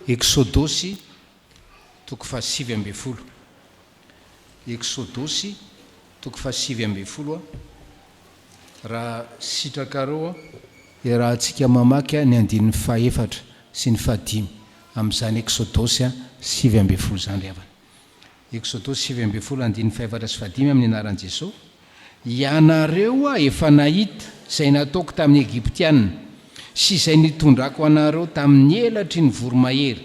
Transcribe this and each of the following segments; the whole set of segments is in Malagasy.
Eksodosy toko faha-19. Eksodosy toko faha-19 Raha sitrakareo, iarahantsika mamaky ny andininy fahefatra sy ny fahadimy amin'izany Eksodosy 19 izany ry havana. Eksodosy 19 andininy fahefatra sy fahadimy Amin'ny anaran'i Jesoa, Ianareo efa nahita izay nataoko tamin'ny Egyptiana, sy izay nitondrako anareo tamin'ny elatry ny voromahery,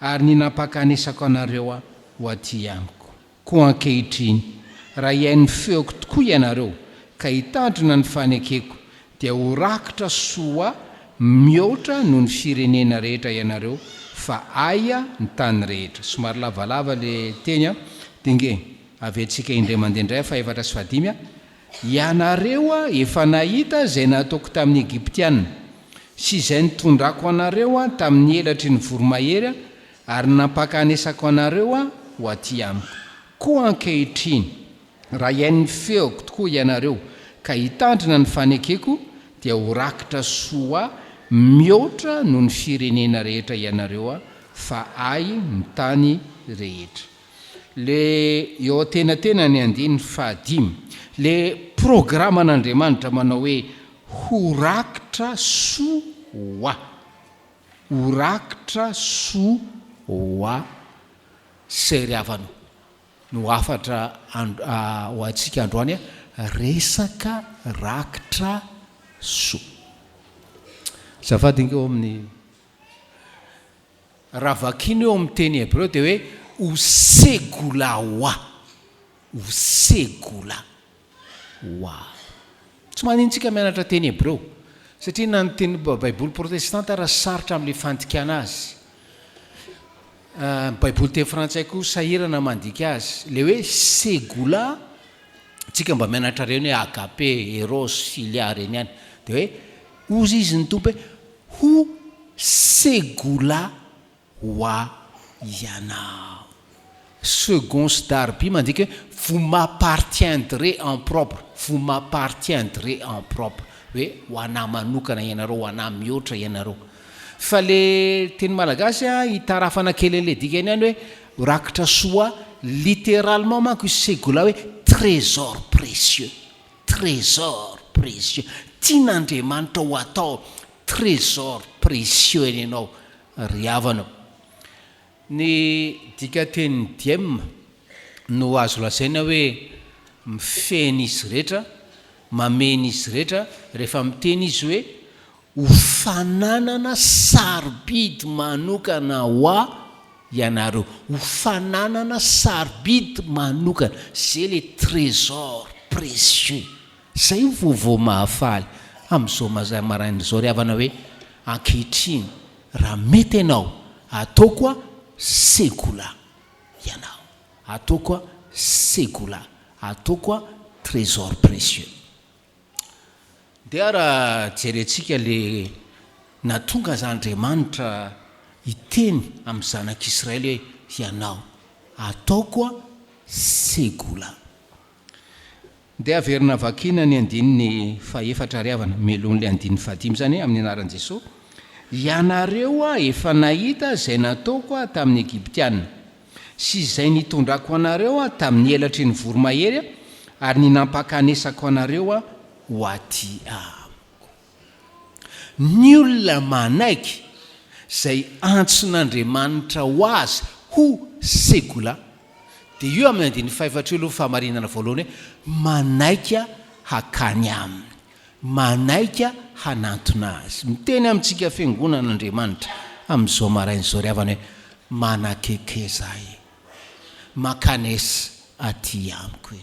ary ny nampakanesako anareo ho aty amiko. Koa ankehitriny, raha hihaino ny feoko tokoa ianareo, ka hitandrina ny fanekeko, dia ho rakitra soa mihoatra noho ny firenena rehetra ianareo, fa Ahy ny tany rehetra. Somary lavalava le teny an! Dia nge averintsika indray mandeha indray fahefatra sy fahadimy an! Ianareo efa nahita izay nataoko tamin'ny Egyptiana, sy izay nitondrako anareo tamin'ny elatry ny voromahery ary nampakanesako anareo ho aty amiko. Koa ankehitriny, raha hihaino ny feoko tokoa ianareo ka hitandrina ny fanekeko, dia ho rakitra soa mihoatra noho ny firenena rehetra ianareo, fa Ahy ny tany rehetra. Le eo antenatenany andininy fahadimy, le programan'Andriamanitra manao hoe ho rakitra soa. Ho rakitra soa ho a sery havana no hafatra ho antsika androany resaka rakitra soa. Azafady ange ao amin'ny raha vakiana eo amin'ny teny hebreo dia hoe ho segolahoa, ho segola. Wow! Tsy manino tsika mianatra teny hebreo satria na ny teny baiboly protestanta ara sarotra amin'ilay fandikana azy. Ny baiboly teny frantsay koa sahirana mandika azy. Ilay hoe segola, tsika mba mianatra ireny hoe agape, eros, philia ireny ihany. Dia hoe hozy izy ny Tompo hoe ho segola Ho ahy ianao. Segonce Darby mandika hoe vous m'appartiendrez en propre, vous m'appartiendrez en propre, hoe ho anà manokana ianareo, ho anà mihoatra ianareo. Fa le teny malagasy itarafana kely an'le dikany ihany hoe rakitra soa, littéralement manko io segola hoe trésor précieux, trésor précieux. Tian'Andriamanitra ho atao trésor précieux ny anao ry havana. Ny dikatenin'ny diem no azo lazaina hoe mifehy ny izy rehetra, mamehy ny izy rehetra rehefa miteny izy hoe ho fananana sarobidy manokana ho ahy ianareo, ho fananana sarobidy manokana, zay le trésor précieux. Izay io vaovao mahafaly amin'izao maraina izao ry havana hoe ankehitriny raha mety ianao ataoko a segola ianao, ataoko a segola, ataoko a trésor précieux. Ndeha raha jerentsika le nahatonga aza Andriamanitra hiteny amin'ny zanak'Israely hoe ianao ataoko a segola. Ndeha averina vakiana ny andininy fahefatra ry havana, melohin'ilay andininy fahadimy izany, amin'ny anaran'i Jesoa, Ianareo efa nahita izay nataoko tamin'ny Egyptiana, sy izay nitondrako anareo tamin'ny elatry ny voromahery, ary ny nampakanesako anareo ho aty amiko. Ny olona manaiky izay antson'Andriamanitra ho azy ho segola, dia io amin'ny andininy fahefatra io aloha ny fahamarinana voalohany hoe manaiky hakany aminy, manaiky hanantona azy. Miteny amintsika fiangonana Andriamanitra amin'izao maraina izao ry havana hoe manakekeza ahy, mankanesa aty amiko e.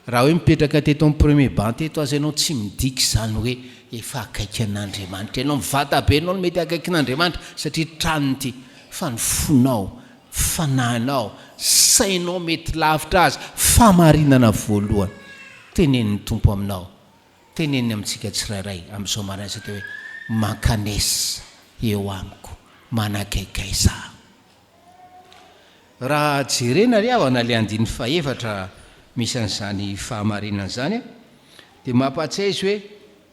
Raha hoe mipetraka teto amin'ny premier banc teto aza ianao tsy midika izany hoe efa akaiky an'Andriamanitra ianao. Ny vatabenao no mety akaikin'Andriamanitra satria tranony ity fa ny fonao, fanahinao, sainao mety lavitra azy. Fahamarinana voalohany tenenin'ny Tompo aminao, teneniny amintsika tsirairay amin'izao maraina izao dia hoe mankanesa eo amiko, manakaikaiza ahy. Raha jerena ry havana ilay andininy fahefatra misy an'izany fahamarinana izany dia mampahatsiahy izy hoe,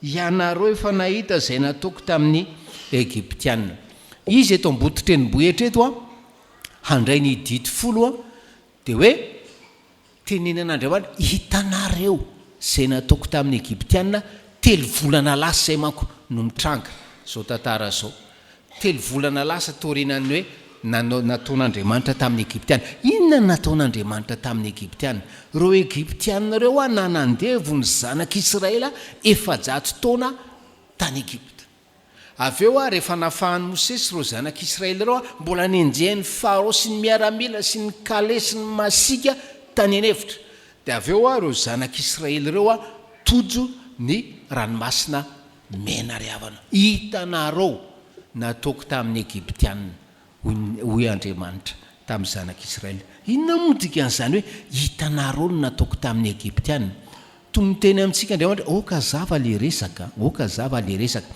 Ianareo efa nahita izay nataoko tamin'ny Egyptiana. Izy eto amboditrenibohitra eto an, handray ny didy folo an, dia hoe tenenan'Andriamanitra, hitanareo izay nataoko tamin'ny Egyptiana, telo volana lasa izay manko no mitranga izao tantara izao. Telo volana lasa taorianan'ny hoe nanao nataon'Andriamanitra tamin'ny Egyptiana. Inona no nataon'Andriamanitra tamin'ny Egyptiana? Ireo Egyptiana ireo an nanandevo ny zanak'Israela 400 taona tany Egypta. Avy eo ary, rehefa nafahan'i Mosesy ireo zanak'Israely ireo, mbola nenjehin'i Farao sy ny miaramila sy ny kalesy ny masiaka tany an'efitra. Dia avy eo ireo zanak'Israely ireo tojo ny Ranomasina Mena ry havana. Hitanareo, nataoko tamin'ny Egyptiana, hoy Andriamanitra tamin'ny zanak'Israely. Inona moa no dikan'izany hoe hitanareo ny nataoko tamin'ny Egyptiana? Toy ny miteny amintsika Andriamanitra, aoka hazava ilay resaka, aoka hazava ilay resaka.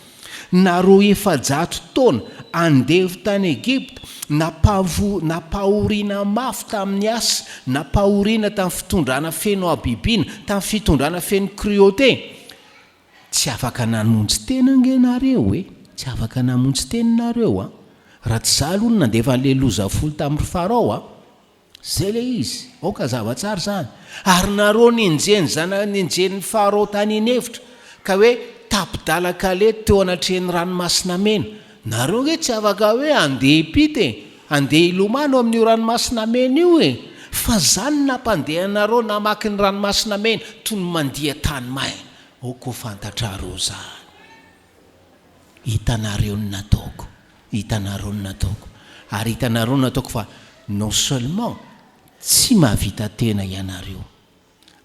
Nareo 400 taona andevo tany Egypta, nampavo, nampahoriana mafy tamin'ny asa, nampahoriana tamin'ny fitondrana feno habibiana, tamin'ny fitondrana feno cruauté. Tsy afaka namonjy tena ange nareo e! Tsy afaka namonjy tena nareo a! Raha tsy za aloha no nandefa an'ilay loza folo tamin'i Farao a! Zay ilay izy. Aoka hazava tsara izany. Ary nareo nenjehin'ny zana nenjehin'ny Farao tany an'efitra, ka hoe tapi-dalan-kaleha teo anatrehan'ny ranomasina mena. Nareo ange tsy afaka hoe handeha hiampita e! Handeha hilomano amin'io ranomasina mena io e! Fa za no nampandeha anareo namaky ny ranomasina mena toy ny mandia tany maina. Aoka ho fantatrareo izany. Hitanareo ny nataoko. Hitanareo ny nataoko. Ary hitanareo ny nataoko fa non seulement tsy mahavita tena ianareo,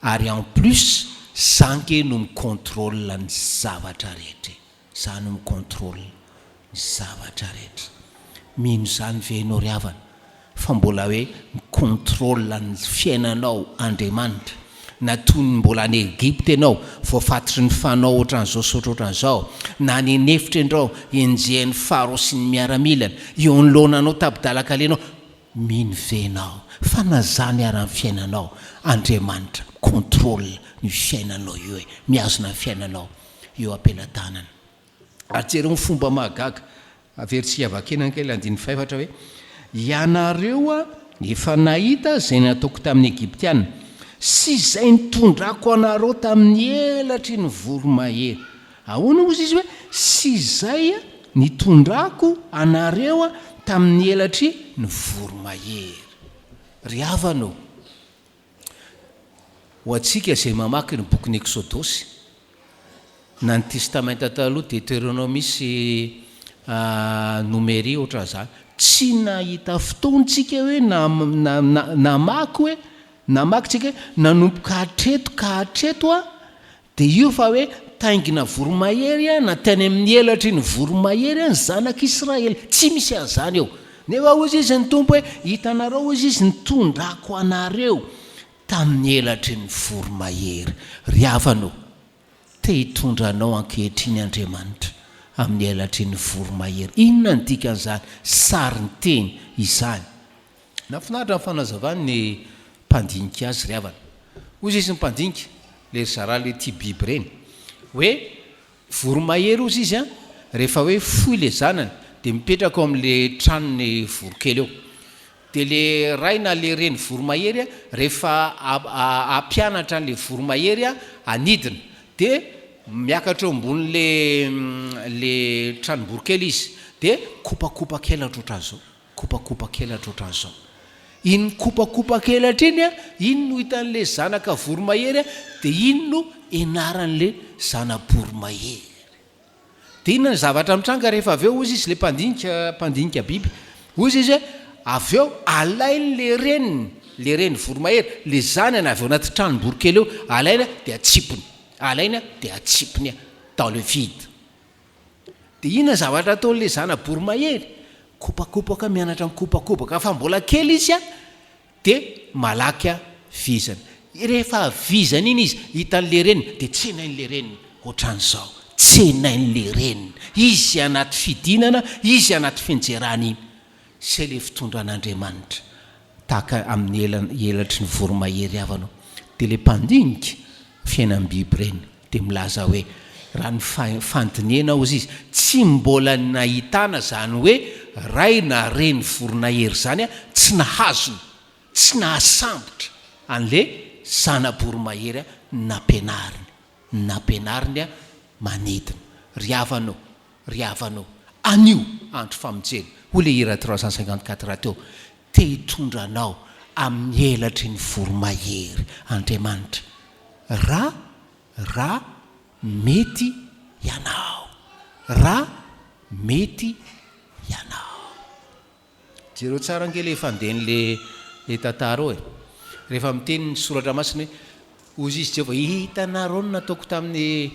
ary en plus za nge no mi-contrôle ny zavatra rehetra e. Za no mi-contrôle ny zavatra rehetra. Mino izany ve ianao ry havana? Fa mbola hoe mi-contrôle ny fiainanao Andriamanitra? Na toy ny mbola any Egypta ianao, voafatotry ny fanao ohatran'izao sy ohatrohatran'izao, na any an'efitra ianao, enjehin'ny Farao sy ny miaramilany, eo anoloananao tapi-dalan-kaleha ianao, mino ve ianao fa na zany ara ny fiainanao, Andriamanitra mi-contrôle ny fiainanao io e, mihazona ny fiainanao eo am-pelatanana. Ary jereo ny fomba mahagaga. Averintsika vakina ange ilay andininy fahefatra hoe, Ianareo efa nahita izay nataoko tamin'ny Egyptiana, sy izay nitondrako anareo tamin'ny elatry ny voromahery. Ahoana hozy izy hoe, sy izay nitondrako anareo tamin'ny elatry ny voromahery. Ry havana ô, Ho antsika izay mamaky ny bokin'ny Eksodosy, na ny Testamenta Taloha, Deteronomia sy Nomery, ohatran'izany, tsy nahita fotoana isika hoe namaky hoe, namaky tsika hoe nanomboka hatreto ka hatreto an, Dia io fa hoe taingina voromahery an, na tany amin'ny elatry ny voromahery an, ny zanak'Israely. Tsy misy an'izany eo. Nefa hozy izy ny Tompo hoe, hitanareo hozy izy, nitondrako anareo tamin'ny elatry ny voromahery. Ry havana o, te hitondra anao ankehitriny Andriamanitra amin'ny elatry ny voromahery. Inona ny dikan'izany sarin-teny izany? Nahafinaritra ny fanazavany ny mpandinika azy ry havana. Hozy izy ny mpandinika, le ry zaraha le tia biby ireny, hoe voromahery hozy izy an, rehefa hoe foy le zanany dia mipetraka ao amin'le tranon'ny voronkely eo. Dia le ray na le reny voromahery rehefa hampianatra an'le voromahery hanidina dia miakatra eo ambonin'le le tranom-boronkely izy dia mikopakopaka elatra ohatran'izao. Kopakopak'elatra ohatran'izao. Iny mikopakopak'elatra iny an, iny no hitan'ilay zanaka voromahery an, dia iny no ianaran'ilay zana-boromahery. Dia inona ny zavatra mitranga rehefa avy eo? Hozy izy ilay mpandinika, mpandinika biby. Hozy izy hoe, avy eo alain'ilay reniny, ilay reny voromahery, ilay zanany avy ao anaty tranom-boronkely eo, alaina dia atsipiny. Alaina dia atsipiny dans le vide. Dia inona ny zavatra ataon'ilay zana-boromahery? Mikopakopaka, mianatra mikopakopaka. Fa mbola kely izy an, dia malaky vizana. Rehefa vizana iny izy, hitan'ilay reniny, dia tsenain'ilay reniny ohatran'izao. Tsenain'ilay reniny. Izy anaty fidinana, izy anaty fianjerana iny. Izay ilay fitondran'Andriamanitra. Tahaka amin'ny elatry ny voromahery havana. Dia ilay mpandinika fiainam-biby ireny. Dia milaza hoe, raha ny fandinihana hozy izy, tsy mbola nahitana izany hoe ray na reny voronahery izany tsy nahazona, tsy nahasambotra an'le zana-boromahery nampianariny, nampianariny manidina. Ry havana ô, ry havana ô, anio andro famonjena, hoy le hira 354 teo, te hitondra anao amin'ny elatry ny voromahery Andriamanitra, raha, raha mety ianao, raha mety ianao. Jereo tsara ange le fandehan'le le tantara ao e. Rehefa miteny ny soratra masina hoe hozy izy Jehovah, hitanareo ny nataoko tamin'ny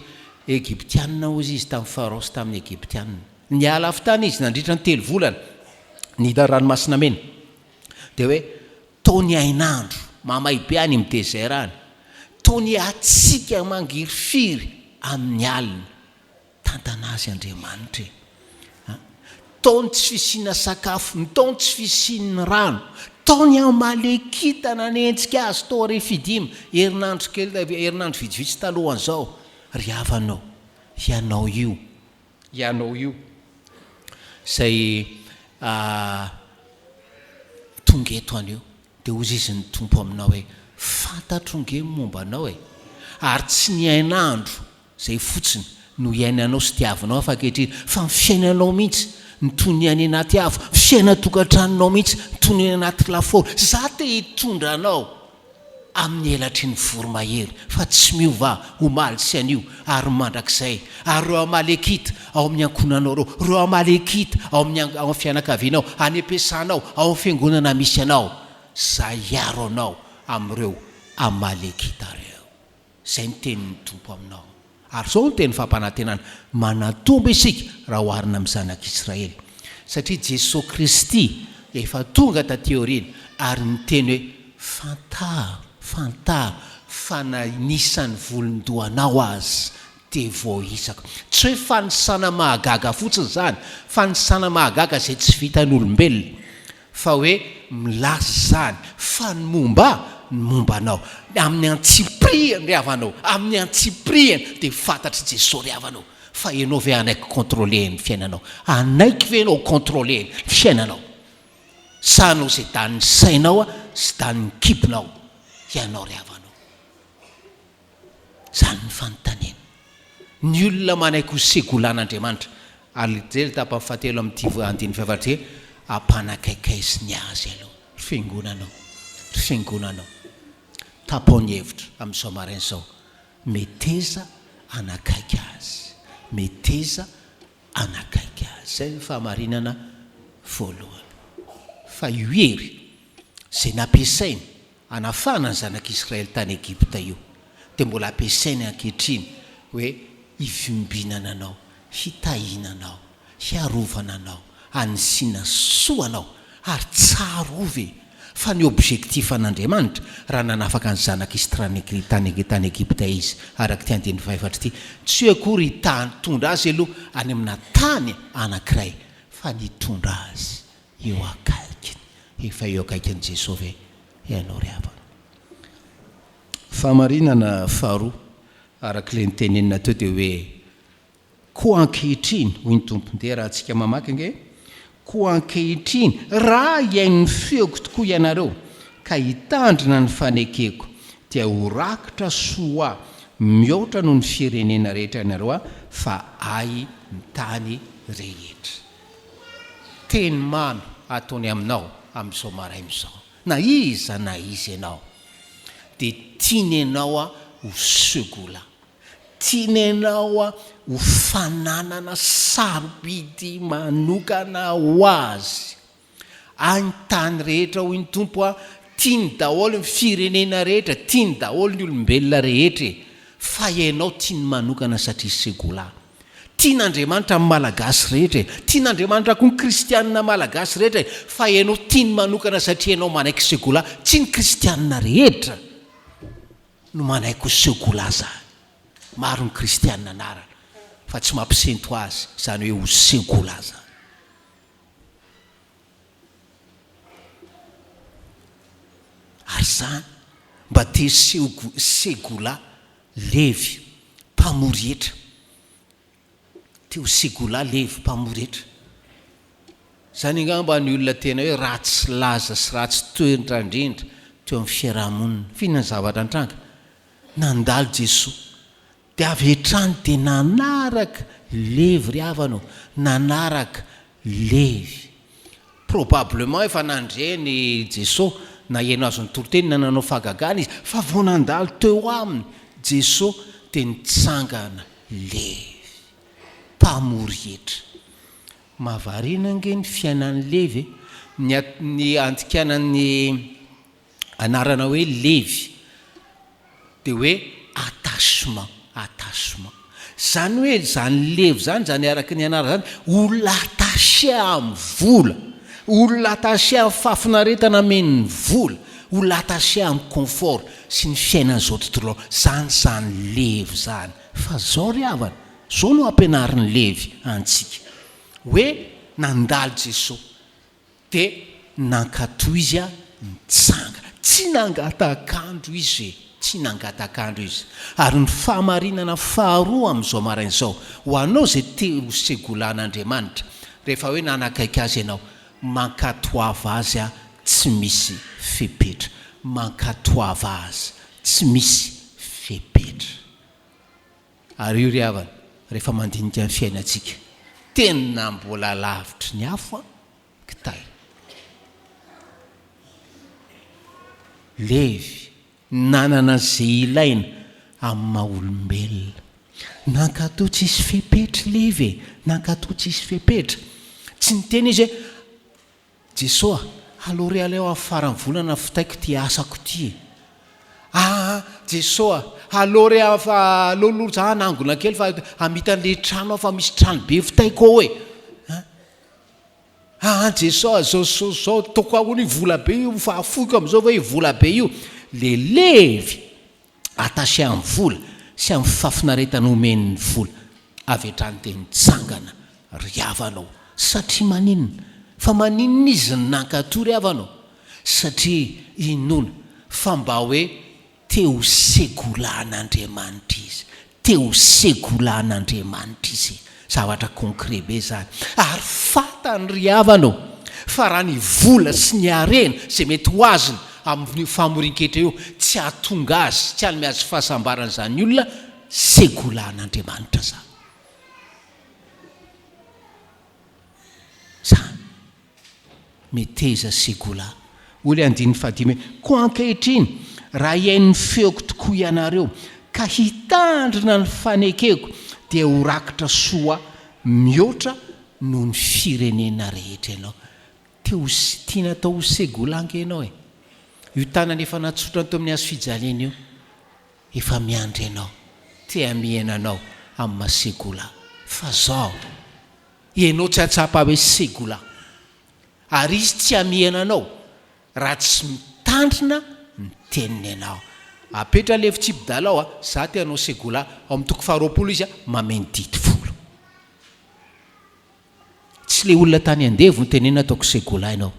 Egyptiana hozy izy tamin'ny Farao sy tamin'ny Egyptiana. Niala avy tany izy nandritra ny telo volana, nidina ranomasina mena. Dia hoe tao ny hainandro, mamay be any amin'ny désert any. Tao ny hatsiaka mangirifiry amin'ny alina. Tantana azy Andriamanitra e! A! Tao ny tsy fisiana sakafo, ny tao ny tsy fisian'ny rano, tao ny Amalekita nanenjika azy tao Refidima, herinandro kely, herinandro vitsivitsy talohan'izao. Ry havana ô, ianao io, ianao io, izay a, tonga eto anio, dia hozy izy ny Tompo aminao hoe, Fantatro nge ny momba anao e! Ary tsy ny hainandro Izay fotsiny no iainanao sy tiavinao hafa ankehitriny fa ny fiainanao mihitsy ny toy ny any anaty afo, ny fiainan-tokantranonao mihitsy ny toy ny any anaty lafaoro. Za te hitondra anao amin'ny elatry ny voromahery fa tsy miova omaly sy anio ary mandrakizay. Ary ireo Amalekita ao amin'ny ankohonanao ireo, ireo Amalekita ao amin'ny ao amin'ny fianakavianao, any am-piasanao, ao amin'ny fiangonana misy anao, za hiaro anao amin'ireo Amalekita ireo. Izay ny tenin'ny Tompo aminao. Ary izao no teny fampanantenana, Manatombo isika raha oharina amin'ny zanak'Israely. Satria Jesoa Kristy efa tonga taty aoriana ary niteny hoe, Fantaro, fantaro fa na ny isan'ny volon-dohanao aza dia voaisako. Tsy hoe fanisana mahagaga fotsiny izany, fanisana mahagaga izay tsy vitan'olombelona. Fa hoe milaza izany fa ny momba ny momba anao. Amin'ny antsipirihany ry havana ô, amin'ny antsipirihany dia fantatr'i Jesoa ry havana ô. Fa ianao ve hanaiky contrôler ny fiainanao? Hanaiky ve ianao contrôler ny fiainanao? Sa hanao izay danin'ny sainao sy danin'ny kibonao ianao ry havana ô? Izany ny fanontaniana. Ny olona manaiky ho segolan'Andriamanitra. Ary izay ilay tapany fahatelo amin'ity andininy fahefatra ity, ampanakaikaiziny azy aloha. Ry fiangonana ô, ry fiangonana ô, tapaho ny hevitra amin'izao maraina izao. Meteza hanakaiky azy. Meteza hanakaiky azy. Izay ny fahamarinana voalohany. Fa io hery izay nampiasainy hanafahana ny zanak'Israely tany Egypta io, dia mbola ampiasainy ankehitriny hoe hivimbinana anao, hitahiana anao, hiarovana anao, hanisiana soa anao. Ary tsarovy e, fa ny objectif an'Andriamanitra raha nanafaka ny zanak'Istrany tany tany Egypta Izy, araka ity andininy fahefatra ity, tsy hoe akory hitondra azy aloha any amina tany anankiray, fa ny hitondra azy eo akaikiny. Efa eo akaikin'i Jesoa ve ianao ry havana? Fahamarinana faharoa, araka ilay notenenina teo dia hoe, Koa ankehitriny, hoy ny Tompo, ndeha raha antsika mamaky ange, Koa ankehitriny, raha hihaino ny feoko tokoa ianareo, ka hitandrina ny fanekeko, dia ho rakitra soa ho ahy mihoatra noho ny firenena rehetra ianareo aho, fa ahy ny tany rehetra. Teny mamy ataony aminao amin'izao maraina izao. Na iza na iza ianao, dia tiany ianao ho segola. Tiany ianao ho fananana sarobidy manokana ho azy. Any tany rehetra hoy ny Tompo a, tiany daholo ny firenena rehetra, tiany daholo ny olombelona rehetra e! Fa ianao tiany manokana satria segola. Tian'Andriamanitra ny Malagasy rehetra e! Tian'Andriamanitra koa ny kristianina Malagasy rehetra e! Fa ianao tiany manokana satria ianao manaiky segola, tsy ny kristianina rehetra no manaiky ho segola zany. Maro ny kristianina anarana fa tsy mampisento azy izany hoe ho segola zany. Ary izany mba te Segola Levy mpamory hetra. Te ho Segola Levy mpamory hetra. Izany angamba ny olona tena hoe ratsy laza sy ratsy toetra indrindra teo amin'ny fiaraha-monina. F'inona ny zavatra nitranga? Nandalo Jesoa. Dia avy hatrany dia nanaraka Levy ry havana ô, nanaraka Levy. Probablement efa nandre ny Jesoa, naheno azy nitory teny na nanao fahagagana izy, fa vao nandalo teo aminy Jesoa dia nitsangana Levy. Mpamory hetra. Mahavariana ange ny fiainan'i Levy e! Ny ny andikanan'ny anarana hoe Levy dia hoe attachement, attachement. Izany hoe izany Levy izany, izany araka ny anarana izany, olona attaché amin'ny vola, olona attaché amin'ny fahafinaretana amen'ny vola, olona attaché amin'ny confort sy ny fiainan'izao tontolo izao. Izany izany Levy izany. Fa izao ry havana, Zao no ampianarin'i Levy antsika, hoe nandalo Jesoa, dia nankatò izy nitsangana. Tsy nangatak'andro izy e, tsy nangatak'andro izy. Ary ny fahamarinana faharoa amin'izao maraina izao, ho anao izay te ho segolan'Andriamanitra, rehefa hoe nanakaiky Azy ianao, mankatoava Azy tsy misy fepetra. Mankatoava Azy tsy misy fepetra. Ary io ry havana, rehefa mandinika ny fiainantsika, tena mbola lavitry ny afo an, kitay. Levy, nanana izay ilaina amin'ny maha olombelona. Nankatò tsisy fepetra Levy e, nankatò tsisy fepetra. Tsy niteny izy hoe, Jesoa, alou re aleo amin'ny faran'ny volana vitaiko ity asako ity e! Aa Jesoa, alou re alou aloha za hanangona kely fa hamita an'le trano aho fa misy trano be vitaiko ao e! Aa Jesoa, zao zao zao ataoko ahoana io vola be io fa afoiko amin'izao ve io vola be io? Le levy! attaché amin'ny vola sy amin'ny fahafinaretana omen'ny vola avy hatrany dia nitsangana ry havana ô! Satria maninona? Fa maninona izy no nankatò ry havana ô? Satria inoana fa mba hoe te ho segolan'Andriamanitra izy, te ho segolan'Andriamanitra izy e! Zavatra concret be izany. Ary fantany ry havana ô, fa raha ny vola sy ny harena izay mety ho azony amin'io famorian-ketra io tsy hahatonga azy, tsy hanome azy fahasambarana izany olona, segolan'Andriamanitra izany. Izany. Meteza Segola. Hoy ilay andininy fahadimy hoe, Koa ankehitriny, raha hihaino ny feoko tokoa ianareo, ka hitandrina ny fanekeko, dia ho rakitra soa mihoatra noho ny firenena rehetra ianao. Te ho, tiana atao ho Segola ange ianao e! Io tanana efa natsotrany teo amin'ny hazo fijaliana io, efa miandry anao, te hamihana anao amin'ny maha Segola. Fa zao. Ianao tsy hahatsapa hoe segola. Ary izy tsy hamihana anao raha tsy mitandrina ny teniny ianao. Apetra le fitsipi-dalao a, za te hanao segola, ao amin'ny toko faharoapolo izy a, mameno didy folo. Tsy le olona tany andevo no tenenina ataoko segola ianao.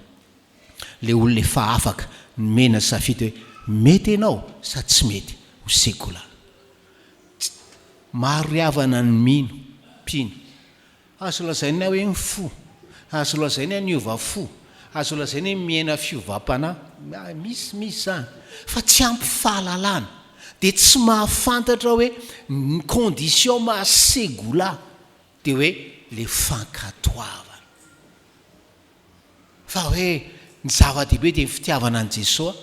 Le olona efa afaka, nomena safidy hoe mety ianao sa tsy mety ho segola. Maro ry havana ny mino, mpino. Azo lazaina hoe mifoha, azo lazaina hoe niova fo, azo lazaina hoe miaina fiovam-panahy, misy misy izany, fa tsy ampy fahalalana, dia tsy mahafantatra hoe ny condition maha segola dia hoe le fankatoavana. Fa hoe ny zava-dehibe dia ny fitiavana an'i Jesoa,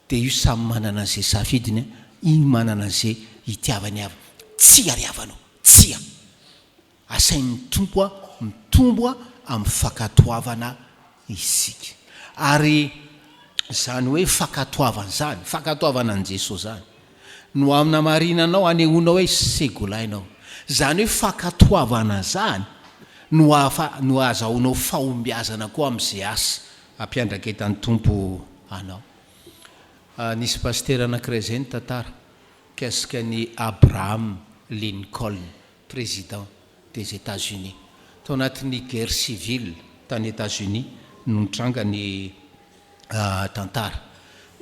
Dia io samy manana an'izay safidiny, iny manana an'izay itiavany avy. Tsia ry havana ô! Tsia! Asain'ny Tompo mitombo amin'ny fankatoavana isika. Ary izany hoe fankatoavana izany, fankatoavana an'i Jesoa izany, no hanamarinanao, hanehoanao hoe segolainao. Izany hoe fankatoavana izany no ahafa, no ahazahoanao fahombiazana koa amin'izay asa ampiandraketan'ny Tompo anao. Nisy pasitera anankiray izay nitantara mikasika an'i Abraham Lincoln, président des Etats-Unis. Tao anatin'ny guerre civile tany Etats-Unis no nitranga ny tantara.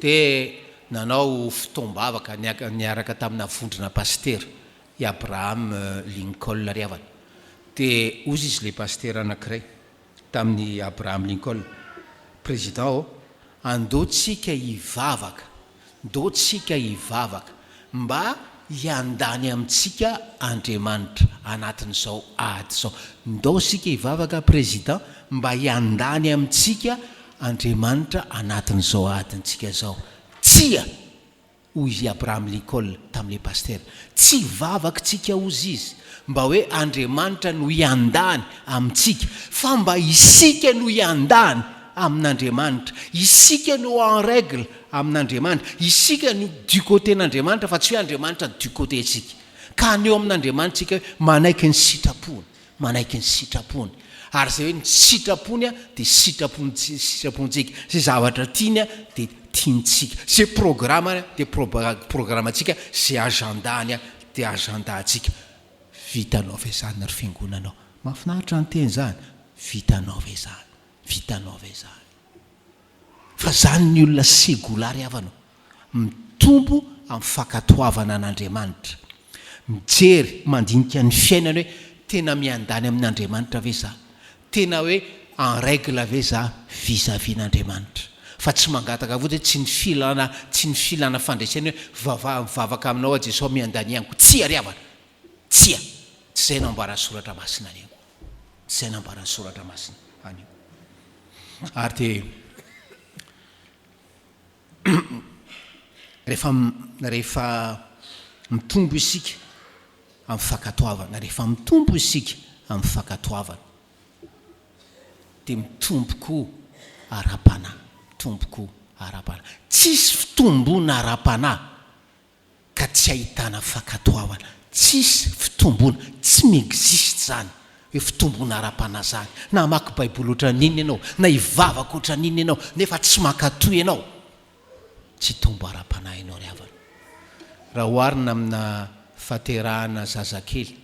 Dia nanao fotoam-bavaka niaraka tamina vondrona pasitera i Abraham Lincoln ry havana. Dia hozy izy ilay pasitera anankiray. tamin'i Abraham Lincoln, Président ô, andao tsika hivavaka, ndao tsika hivavaka mba hiandany amintsika Andriamanitra anatin'izao ady izao. Ndao isika hivavaka Président mba hiandany amintsika Andriamanitra anatin'izao adintsika izao. Tsia! Hoy i Abraham Lincoln tamin'ilay pasitera, Tsy vavakitsika hozy izy mba hoe Andriamanitra no hiandany amintsika, fa mba isika no hiandany amin'Andriamanitra. Isika no en règle amin'Andriamanitra. Isika no du côté-n'Andriamanitra fa tsy hoe Andriamanitra du côté-ntsika. Ka haneho amin'Andriamanitra isika hoe manaiky ny sitrapony. Manaiky ny sitrapony. Ary izay hoe ny sitrapony dia sitrapon sitrapontsika. Izay zavatra tiany dia tiantsika. Izay programany dia programantsika, izay agenda-ny dia agenda-ntsika. Vitanao ve izany ry fiangonana ô? Mahafinaritra ny teny izany. Vitanao ve izany? Vitanao ve izany? Fa izany ny olona segolary havana ô. Mitombo amin'ny fankatoavana an'Andriamanitra. Mijery, mandinika ny fiainany hoe tena miandany amin'Andriamanitra ve za? Tena hoe en règle ve za vis-à-vis n'Andriamanitra? Fa tsy mangataka fotsiny hoe tsy ny filana, tsy ny filana fandresena hoe vava, mivavaka aminao aho Jesoa miandania amiko. Tsia ry havana! Tsia! Tsy izay no ambaran'ny Soratra Masina anio. Tsy izay no ambaran'ny Soratra Masina anio. Ary dia. Rehefa rehefa mitombo isika amin'ny fankatoavana, rehefa mitombo isika amin'ny fankatoavana, dia mitombo koa ara-panahy, mitombo koa ara-panahy. Tsisy fitomboana ara-panahy ka tsy ahitana fankatoavana, tsisy fitomboana, tsy mi-existe zany hoe fitomboana ara-panahy zany, na hamaky baiboly ohatran'ny inona ianao, na hivavaka ohatran'ny inona ianao, nefa tsy mankatoa ianao, tsy hitombo ara-panahy ianao ry havana. Raha oharina amina faterahana zazakely,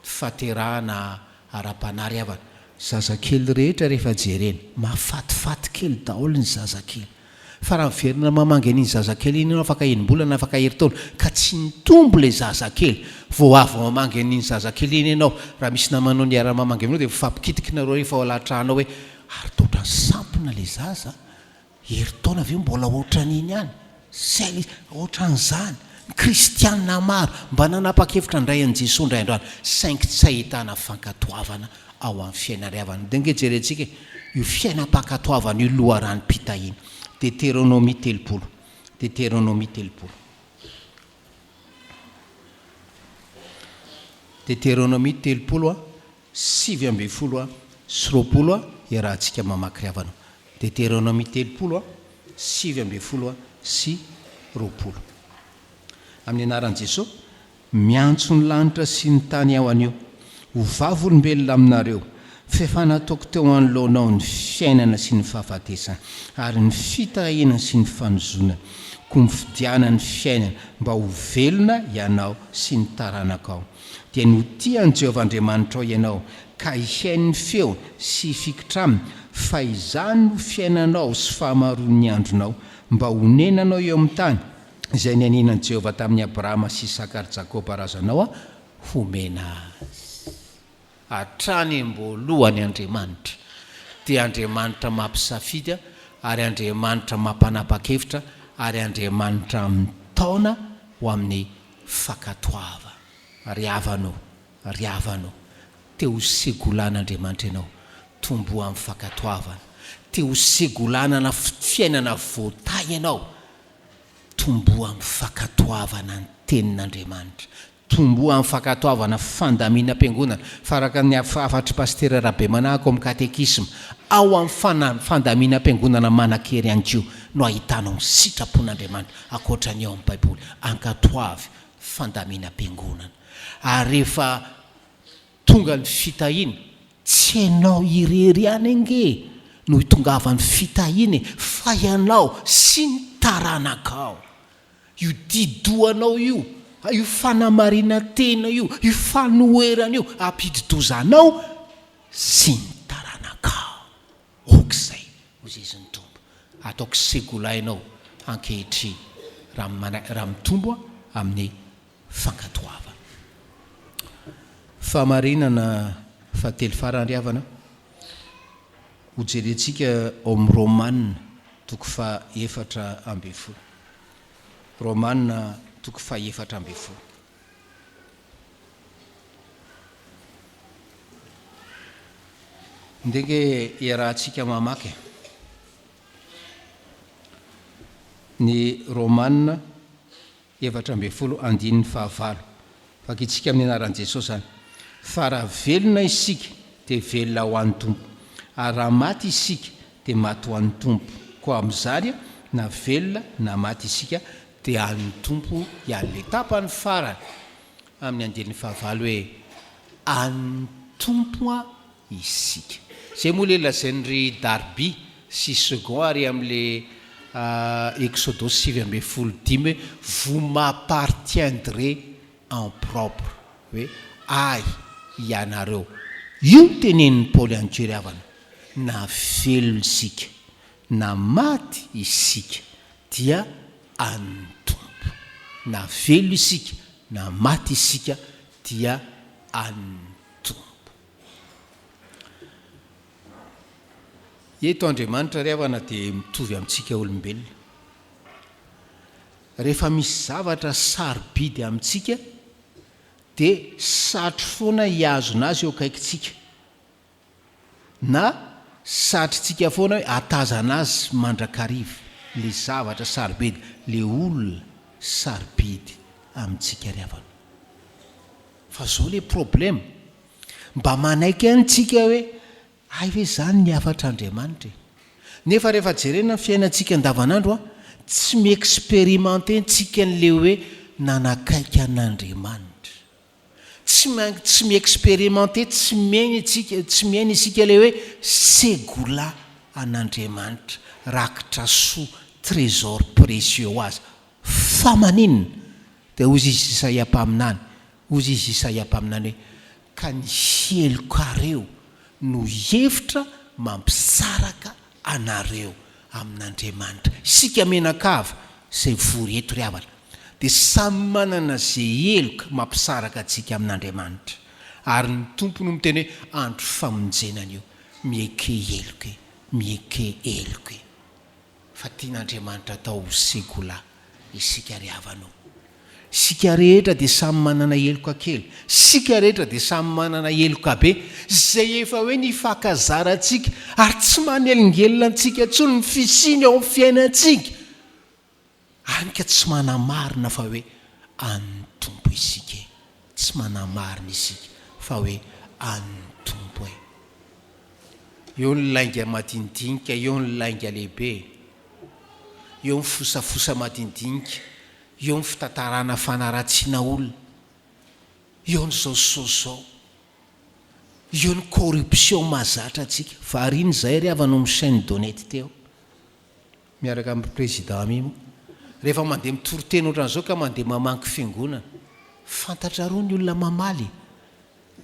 faterahana ara-panahy ry havana, zazakely rehetra rehefa jerena, mahafatifaty kely daholo ny zazakely. Fa raha miverina mamangy an'iny zazakely iny ianao afaka enim-bolana, afaka herintaona, ka tsy nitombo ilay zazakely, vao avy mamangy an'iny zazakely iny ianao, raha misy namanao niara-mamangy aminao dia mifampikitika nareo rehefa ao alatrano ao hoe, ary toa ohatran'ny sampona ilay zaza a! Herintaona ve mbola ohatran'iny ihany? Zay ilay izy, ohatran'izany. Ny kristiana maro mba nanapa-kevitra handray an'i Jesoa indray andro any, saingy tsy ahitana fankatoavana ao amin'ny fiainan'ny havany. Dia ange jerentsika e, io fiainam-pankatoavana io loharanom-pitahiana. Deteronomia 30, Deteronomia 30. Deteronomia 30 a, 19 a, iarahantsika mamaky ry havana. Deteronomia 30 a, 19 sy 20. Amin'ny anaran'i Jesoa, Miantso ny lanitra sy ny tany aho anio, ho vavolombelona aminareo, f'efa nataoko teo anoloanao ny fiainana sy ny fahafatesana, ary ny fitahiana sy ny fanozonana, koa mifidiana ny fiainana, mba ho velona ianao sy ny taranakao. Dia ny ho tia an'i Jehovah Andriamanitrao ianao, ka hihaino ny feony sy hifikitra aminy, fa izany no fiainanao sy fahamaroan'ny andronao, mba honenanao eo amin'ny tany, izay nianianan'i Jehovah tamin'i Abrahama sy Isaka ary Jakoba razanao homena azy. Hatrany am-boalohany Andriamanitra dia Andriamanitra mampisafidy ary Andriamanitra mampanapa-kevitra ary Andriamanitra mitaona ho amin'ny fankatoavana. Ry havana ô, ry havana ô, te ho segolan'Andriamanitra ianao, tomboa amin'ny fankatoavana. Te ho segolanana fiainana voatahy ianao, Tomboa amin'ny fankatoavana ny Tenin'Andriamanitra. Tomboa amin'ny fankatoavana fandaminam-piangonana. Fa araka ny hafatr'i Pasitera Rabemanahako amin'ny katekisma, ao amin'ny fandaminam-piangonana manan-kery ihany koa no ahitanao ny sitrapon'Andriamanitra, ankoatra ny ao amin'ny Baiboly. Ankatoavy fandaminam-piangonana. Ary rehefa Tonga ny fitahiana, tsy ianao irery ihany ange no hitongavan'ny fitahiana e, fa ianao sy ny taranakao. Io di-dohanao io, io fanamarinan-tena io, io fanoherana io, hampidi-doza anao sy ny taranakao. Ok izay, hoy Jesoa ny Tompo, ataoko segola ianao ankehitriny raha mitombo amin'ny fankatoavana. Fahamarinana fahatelo farany ry havana. Hojerentsika ao amin'ny Romana toko faha-14. Romana toko faha-14. Ndeha ange iarahantsika mamaky e. Ny Romana 14 andininy fahavalo. Vakintsika amin'ny anaran'i Jesosy izany. Fa raha velona isika dia velona ho an'ny Tompo, ary raha maty isika dia maty ho an'ny Tompo. Koa amin'izany na velona na maty isika dia an'ny Tompo ihany. Ilay tapany farany amin'ny andininy fahavalo hoe an'ny Tompo isika. Izay moa ilay lazain'i Darby sy Segond ary amin'ilay Eksodosy 19 dimy hoe vous m'appartiendrez en propre, hoe ahy ianareo. Io no tenenin'i Paoly any koa ry havana, na velona isika na maty isika dia an'ny Tompo. Na velona isika na maty isika dia an'ny Tompo. Eto Andriamanitra ry havana dia mitovy amintsika olombelona. Rehefa misy zavatra sarobidy amintsika dia satry foana hihazona azy eo akaikintsika. Na satrintsika foana hoe hatazana azy mandrakariva ilay zavatra sarobidy, ilay olona sarobidy amintsika ry havana. Fa zao le problème, mba manaiky ihany tsika hoe hay ve zany ny hafatr'Andriamanitra e? Nefa rehefa jerena ny fiainantsika andavanandro an, tsy mi-experimenter ntsika an'le hoe nanakaiky an'Andriamanitra. Tsy tsy mi-experimenter, tsy miaina isika, tsy miaina isika le hoe segola an'Andriamanitra, rakitra soa, trésor précieux ho azy. Fa maninona? Dia hozy izy Isaia mpaminany, hozy izy Isaia mpaminany hoe, Ka ny helokareo no hevitra mampisaraka anareo amin'Andriamanitra. Isika mianakavy izay vory eto ry havana, dia samy manana izay heloka mampisaraka antsika amin'Andriamanitra. Ary ny Tompo no miteny hoe, andro famonjena anio, mieke heloka e, mieke heloka e. Fa tian'Andriamanitra atao ho segola isika ry havana o. Isika rehetra dia samy manana heloka kely, isika rehetra dia samy manana heloka be, izay efa hoe nifakazarantsika ary tsy manelingelina antsika intsony ny fisiany ao amin'ny fiainantsika. Any ka tsy manamarina fa hoe an'ny Tompo isika e! Tsy manamarina isika fa hoe an'ny Tompo e! Eo ny lainga madinidinika, eo ny lainga lehibe e! Eo ny fosafosa madinidinika, eo ny fitantarana fanaratsiana olona, eo ny zao sy zao sy zao, eo ny corruption mahazatra antsika. Variana izahay ry havana ao amin'ny chaine d'honnêteté ao. Miaraka amin'ny président Mimo. Rehefa mandeha mitory teny ohatran'izao ka mandeha mamangy fiangonana. Fantatrareo ny olona mamaly e.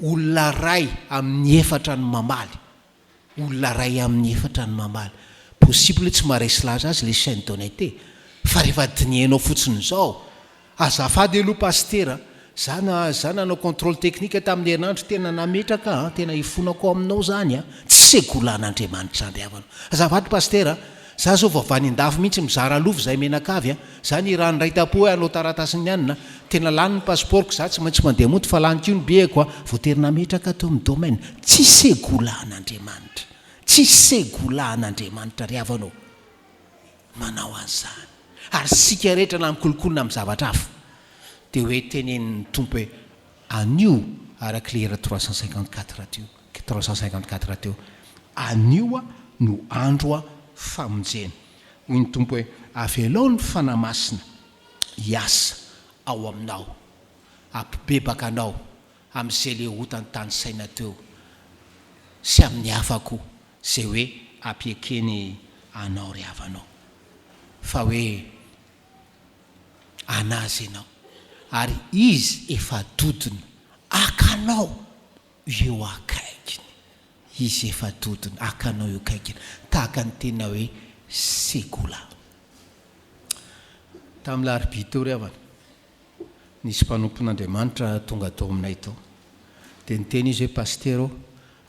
Olona ray amin'ny efatra no mamaly. Olona ray amin'ny efatra no mamaly. Possible hoe tsy maharesy lahatra azy ilay chaine d'honnêteté. Fa rehefa dinihinao fotsiny izao, Azafady aloha Pasitera a! Za na za nanao contrôle technique tamin'ny herinandro tena nametraka a! Tena ifonako aminao zany a! Tsy segolan'Andriamanitra zany ry havana. Azafady Pasitera a! Za zao vao avy any andafy mihitsy mizara lova zahay mianakavy a! Za nirahan'ny ray tampo hoe hanao taratasin'ny anona a! Tena lany ny passeport-ko za tsy maintsy mandeha mody fa lany koa ny billet-ko a! Voatery nametraka teo amin'ny domaine. Tsy segolan'Andriamanitra. Tsy segolan'Andriamanitra ry havana ô! manao an'izany. Ary isika rehetra na mikolokolo na amin'ny zavatra hafa, dia hoe tenenin'ny Tompo hoe, anio, araka ilay hira 354 teo, 354 teo, anio no andro famonjena. Hoy ny Tompo hoe, avelao ny Fanahy Masina hiasa ao aminao, hampibebaka anao amin'izay ilay ota notanisaina teo sy amin'ny hafa koa. Izay hoe ampiekeny anao ry havanao fa hoe an'azy ianao ary izy efa dodona haka anao eo akaikiny, izy efa dodona haka anao eo akaikiny tahaka ny tena hoe segola. Tamin'ny larobia teo ry havana, nisy mpanompon'Andriamanitra tonga tao aminay tao. Dia niteny izy hoe Pasitera ô,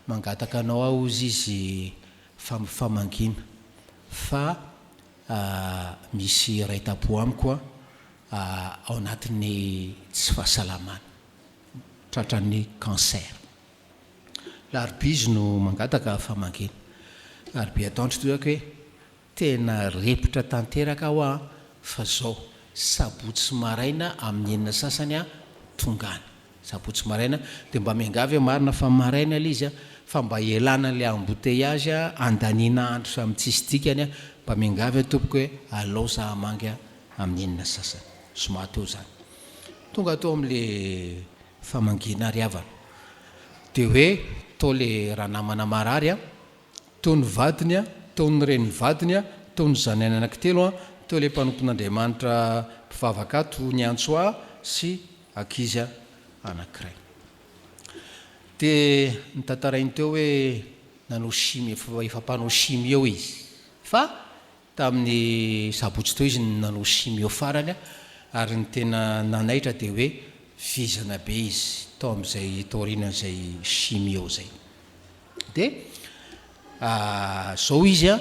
Mangataka anao aho hozy izy. Famangiana fa misy iray tampo amiko ao anatin'ny tsy fahasalamana, tratran'ny cancer. Larobia izy no mangataka famangiana. Larobia atoandro toy hoe tena repotra tanteraka aho an, fa zao, sabotsy maraina amin'ny enina sasany aho tonga any. Sabotsy maraina dia mba miangavy aho marina fa maraina ilay izy an, fa mba ialana ilay embouteillage andaniana andro amin'ny tsisy dikany an, mba miangavy aho tompoko hoe alao za hamangy amin'ny enina sasany. Zoma teo izany. Tonga teo amin'ilay famangiana ry havana. Dia hoe tao ilay ranamana marary an, Teo ny vadiny, teo ny renin'ny vadiny, teo ny zanany anankitelo, teo ilay mpanompon'Andriamanitra mpivavaka ato niantso ahy sy ankizy anankiray. Dia notantarainy teo hoe nanao chimie, efa mpanao chimio izy. Fa tamin'ny sabotsy teo izy no nanao chimio farany ary ny tena nanaitra dia hoe vizana be izy tao amin'izay taorianan'izay chimio izay. Dia zao izy an,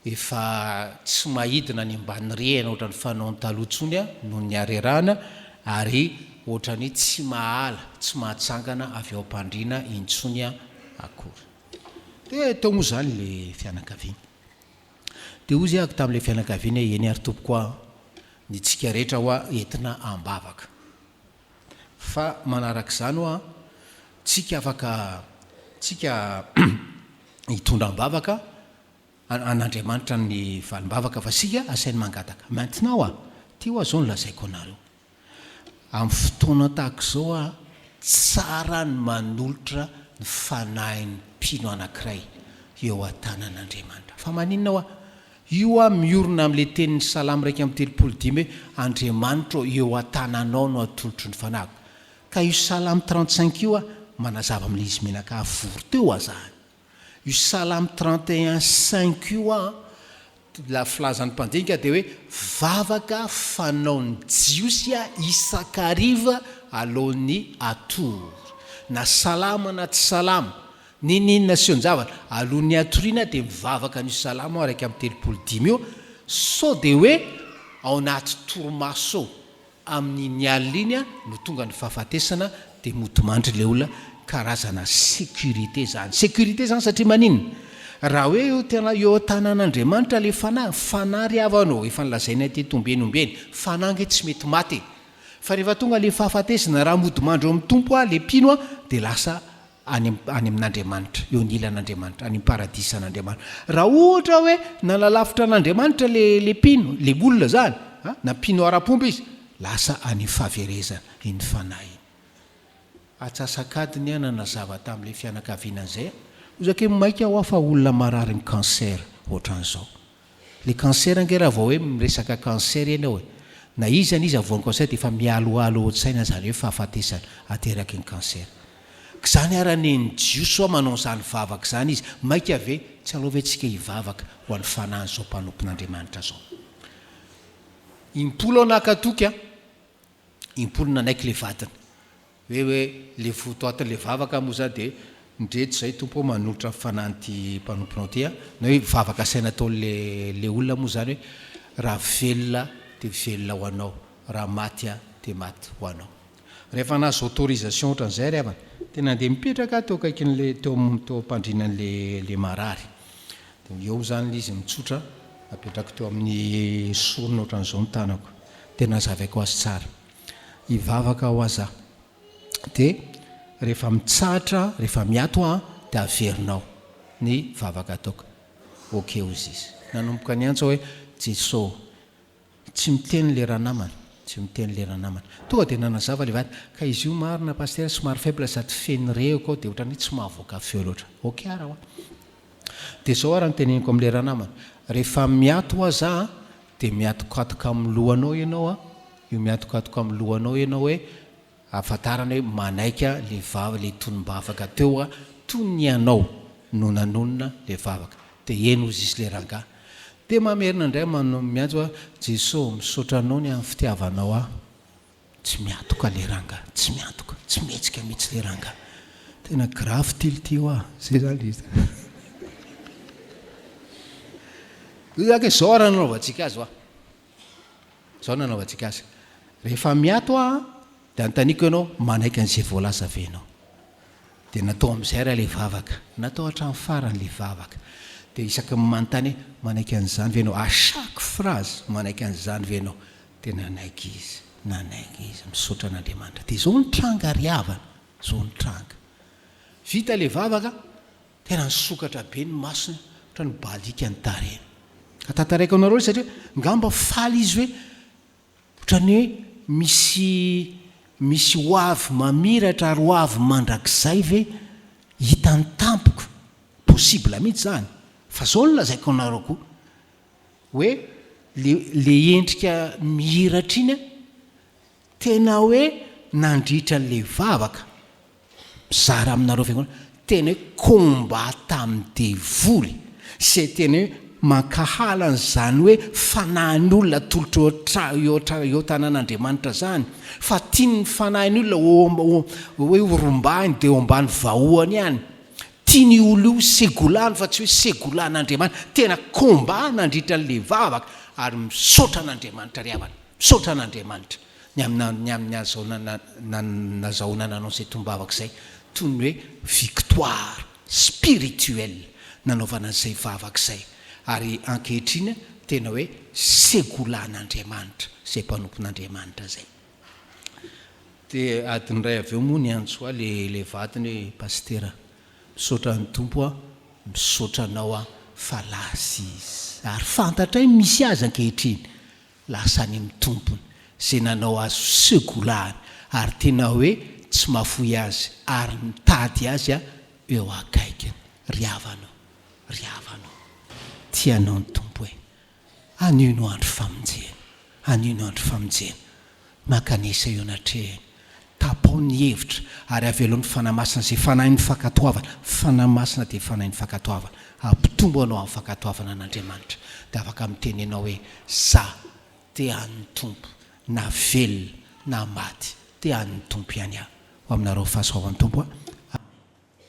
efa tsy mahidina any ambany rihana ohatran'ny fanaony taloha intsony an, noho ny harerahana, ary ohatran'ny tsy mahala, tsy mahatsangana avy ao am-pandriana intsony akory. Dia teo moa izany ilay fianakaviana. Dia hoy aho tamin'ilay fianakaviana hoe, eny ary tompoko an, ny tsika rehetra hoa entina am-bavaka. Fa manarak'izany hoa, tsika afaka, tsika hitondra am-bavaka an'Andriamanitra ny valim-bavaka fa sika asainy mangataka. Maintenant hoa, ty hoa zao no lazaiko anareo, amin'ny fotoana tahaka izao hoa, tsara ny manolotra ny fanahin'ny mpino anankiray eo an-tanan'Andriamanitra. Fa maninona hoa? Io aho miorina amin'ilay tenin'ny Salamo 135 hoe, Andriamanitra ô, eo an-tananao no atolotro ny fanahiko. Ka io Salamo 35 io aho manazava amin'ilay izy menaka vory teo aza any. Io Salamo 31 cinq io aho, la filazan'ny mpandinika dia hoe vavaka fanaon'ny Jiosy isan-kariva alohan'ny hatory. Na salama na tsy salama, N'inon'inona asehon-javatra, alohan'ny hatoriana dia mivavaka an'io Salamo 135 io, sao dia hoe ao anaty torimaso ao amin'iny alina iny no tonga ny fahafatesana dia mody mandry ilay olona, karazana sécurité izany. Sécurité izany satria maninona? Raha hoe eo tena eo an-tanan'Andriamanitra ilay fanahy, fanahy ry havana ô, efa nolazainay teto ombieny ombieny, fanahy ange tsy mety maty e! Fa rehefa tonga ilay fahafatesana, raha mody mandry eo amin'ny Tompo ilay mpino dia lasa any any amin'Andriamanitra, eo anilan'Andriamanitra, any amin'ny paradisan'Andriamanitra. Raha ohatra hoe nanalavitra an'Andriamanitra le le mpino, le olona zany, a, na mpino ara-pomba izy, lasa any fahaverezana iny fanahy iny. Atsasak'adiny aho nanazava tamin'ilay fianakaviana an'izay, hoy za ke maika hoa fa olona mararin'ny cancer ohatran'izao. Le cancer ange raha vao hoe miresaka cancer ianao e, na iza na iza voan'ny cancer dia efa mihalohalo ao an-tsaina izany hoe fahafatesana ateraky ny cancer. K'izany ara nen'ny Jiosy hoa manao an'izany vavaka izany izy, maika ve tsy aleo ve tsika hivavaka ho an'ny fanahin'izao mpanompon'Andriamanitra zao. Impolo aho naka toky an, impolo nanaiky le vadiny. Hoe hoe le votoatin'le vavaka moa zany de ndreto zay Tompo ô manolotra ny fanahin'ity mpanomponao ty a, na hoe vavaka asaina ataon'le le olona moa zany hoe raha velona de velona ho anao, raha maty aho de maty ho anao. Rehefa nahazo autorisation ohatran'izay ry havana, tena nandeha mipetraka aho teo akaikin'le teo teo am-pandrinan'le le marary. De eo zany le izy mitsotra, apetrako teo amin'ny sorony ohatran'izao ny tanako, de nazavaiko azy tsara. Hivavaka ho aza dia rehefa mitsahatra rehefa miato aho dia averinao ny vavaka ataoko. Ok hozy izy. Nanomboka niantso aho hoe Jeso. Tsy miteny le ranamana, tsy miteny le ranamana. Tonga dia nanazava le vady, ka izy io marina Pasitera somary faible sady feno rehoko ao dia ohatran'ny hoe tsy mahavoaka feo loatra. Ok ara hoa. Dia izao ara no teneniko amin'ilay ranamana, rehefa miato hoa za dia miatokatoka amin'ny lohanao ianao an, io miatokatoka amin'ny lohanao ianao hoe ahafantarana hoe manaiky le vava le tonom-bavaka teo an, toy ny anao no nanonona le vavaka. Dia eny hozy izy le rangahy. Dia mamerina indray manao miantso hoe Jeso misaotra anao ny amin'ny fitiavanao ahy. Tsy miantoka le ranga, tsy miantoka, tsy mihetsika mihitsy le ranga. Tena grave ty lty hoa, zay zany le izy. Aka izao ary nanaovantsika azy hoa. Izao nanaovantsika azy. Rehefa miato aho dia anontaniako ianao, manaiky an'izay voalaza ve ianao? Dia natao amin'izay ary ilay vavaka. Natao hatramin'ny farany ilay vavaka. Dia isaky ny manontany hoe, manaiky an'izany ve ianao? À chaque phrase, manaiky an'izany ve ianao? Dia nanaiky izy, nanaiky izy. Misaotra an'Andriamanitra. Dia izao ny tranga ry havana, izao ny tranga. Vita ilay vavaka, tena nisokatra be ny masony, ohatran'ny nibaliaka ny tarehiny. Ka tantaraiko anareo izy satria ngamba faly izy hoe ohatran'ny hoe misy misy ho avy mamiratra ary ho avy mandrakizay ve hitany tampoka. Possible mihitsy izany. Fa izao no lazaiko anareo koa, hoe le le endrika mihiratra iny an, Tena hoe nandritra an'ilay vavaka, mizara aminareo fiangonana, tena hoe combat tamin'ny devoly, izay tena hoe mankahala an'izany hoe fanahin'olona atolotra eo tra eo tra eo tanan'Andriamanitra izany, fa tian'ny fanahin'olona ho hoe ho rombahiny dia eo ambany vahohany ihany, tian'io olona io segolany fa tsy hoe segolan'Andriamanitra, tena combat nandritra an'ilay vavaka ary misaotra an'Andriamanitra ry havana. Misaotra an'Andriamanitra ny amin'ny ny amin'ny azahoana nazahoana nanao izay tombavaka izay, toy ny hoe victoire spirituelle nanaovana an'izay vavaka izay, ary ankehitriny tena hoe segolan'Andriamanitra izay mpanompon'Andriamanitra izay. Dia adiny iray avy eo moa niantso ahy ilay ilay vadiny hoe Pasitera, misaotra ny Tompo aho, misaotra anao aho fa lasa izy, ary fantatray ny misy azy ankehitriny, Lasa any amin'ny Tompony izay nanao azy ho segolahany ary tena hoe tsy mahafoy azy ary mitady azy eo akaikiny. Ry havana o! Ry havana o! Tia anao ny Tompo e! Anio no andro famonjena. Anio no andro famonjena. Mankanesa eo anatrehany. Tapaho ny hevitra ary avelao ny Fanahy Masina izay Fanahin'ny fankatoavana. Fanahy Masina dia Fanahin'ny fankatoavana. Hampitombo anao amin'ny fankatoavana an'Andriamanitra. Dia afaka miteny ianao hoe, Za dia an'ny Tompo, na velona na maty, dia an'ny Tompo ihany aho. Ho aminareo ny fahasoavan'ny Tompo.